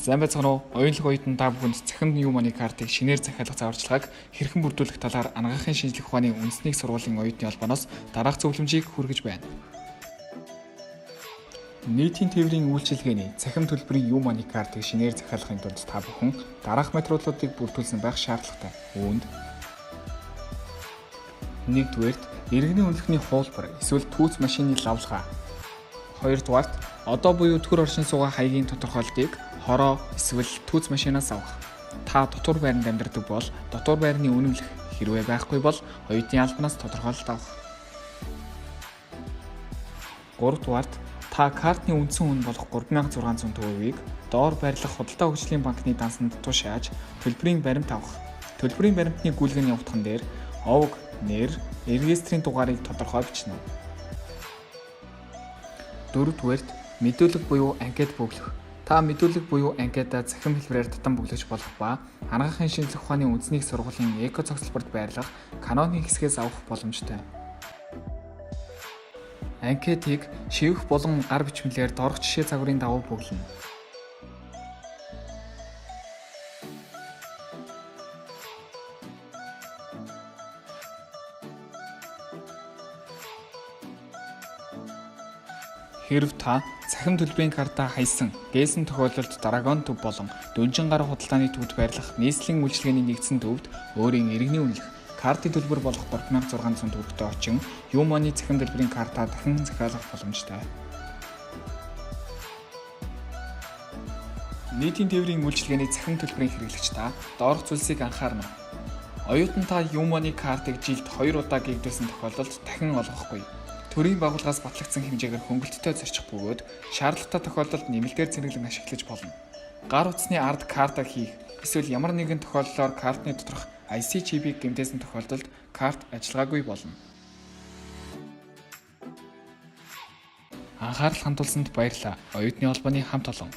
Сайн байцгаана уу? Оюунлаг оюутан та бүхэнд цахим YooMoney картыг шинээр захиалах зааварчилгааг хэрхэн бүрдүүлэх талаар анагаахын шинжлэх ухааны үндэсний их сургуулийн оюутны холбооноос дараах зөвлөмжийг хүргэж байна. Нийтийн тээврийн үйлчилгээний цахим төлбөрийн YooMoney картыг шинээр захиалахын тулд та бүхэн дараах материалуудыг бүрдүүлсэн байх шаардлагатай. Үүнд нэгдүгээрт иргэний үнэлэхний хуулбар эсвэл түүц машины лавлгаа. Хоёрдугаарт одоо буюу төр оршин суугаа хаягийн тодорхойлолтыг хороо эсвэл түүц машинаас авах. Та дотуур байранд амьдардаг бол дотуур байрны үнэмлэх, хэрвээ байхгүй бол оюутны албанаас тодорхойлолт авах. Гуравдугаарт та картны үндсэн үнэ болох 3600 төгрөгийг доор байрлах Худалдаа хөгжлийн банкны дансанд тушааж төлбөрийн баримт авах. Төлбөрийн баримтны гүйлгээний утган дээр овг, нэр, регистрийн дугаарыг тодорхой бичнэ. Дөрөвдүгээрт мэдүүлэг буюу анкет бөглөх. Та мэдүүлэг буюу анкетаа цахим хэлбэрээр татан бөглөж болох ба анагаахын шинжлэх ухааны үндэсний их сургуулийн эко цогцлборт байрлах каноны хэсгээс авах боломжтой. Анкетыг шивэх болон гар бичмэлээр доорх жишээ загварын дагуу бөглөнө. Хэрв та цахим төлбөрийн картаа хайсан, гээсэн тохиолдолд Dragon төв болон Дүнжин гар худалдааны төвд байрлах нийслэлийн үйлчилгээний нэгдсэн төвд өөрийн иргэний үнэлэх картын төлбөр болох 3600 төгрөгтэй очин YooMoney цахим төлбөрийн картаа дахин захиалах боломжтой. Нийтийн тээврийн үйлчилгээний цахим төлбөрийн хэрэглэгч та доорх зүйлсийг анхаарна. Оюутан та YooMoney картыг жилд 2 удаа гэгдүүлсэн тохиолдолд дахин олгохгүй. Төрийн байгууллагаас батлагдсан хэмжээгээр хөнгөлөлттэй зорчих бөгөөд шаардлагатай тохиолдолд нэмэлтээр цэнэглэн ашиглаж болно. Гар утасны ард карта хийх эсвэл ямар нэгэн тохиолдлоор картны доторх IC чипийг гэмтээсэн тохиолдолд карт ажиллагаагүй болно. Анхаарал хандуулсанд баярлалаа. Оюутны холбооны хамт олон.